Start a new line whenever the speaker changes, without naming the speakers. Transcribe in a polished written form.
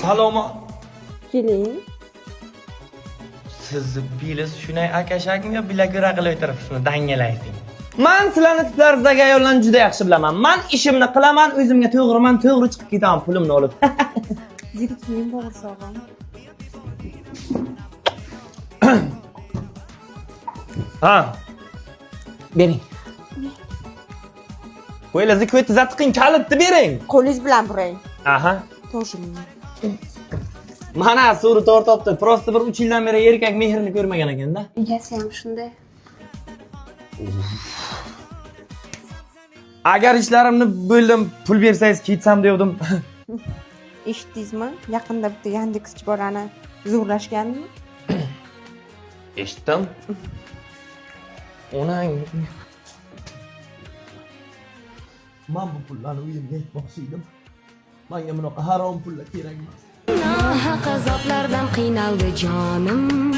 Salomat.
Keling.
Sizni bilasiz, shunday akashakmi yo bilagura qilib o'tiribsizmi? Dangal ayting. Man sizlarni tiplaringizdagi ayollarni juda yaxshi bilaman. Man ishimni qilaman, o'zimga to'g'riman, to'g'ri chiqib ketaman pulimni olib.
Zerikmang, bo'g'irsog'im.
Ha. Bering. Qo'lingizni ko'tingizga tiqing, kalitni bering.
Qo'lingiz bilan burang.
Aha.
Тоже мне.
Mana suri tortibdi. Prosta bir 3 yildan beri erkak mehrini ko'rmagan ekanda.
Egasi ham shunday.
Agar ishlarimni bo'ldim, pul bersangiz ketsam devdim.
Eshitdingizmi? Yaqinda bitta Yandexchi bolani zo'rlashganmi?
Eshitdim. Onang. Man bu pullarni uyimga aytmoqchi edim. Menga bunaqa harom pullar kerak emas.
Nohaq azoblardan qiynaldi jonim.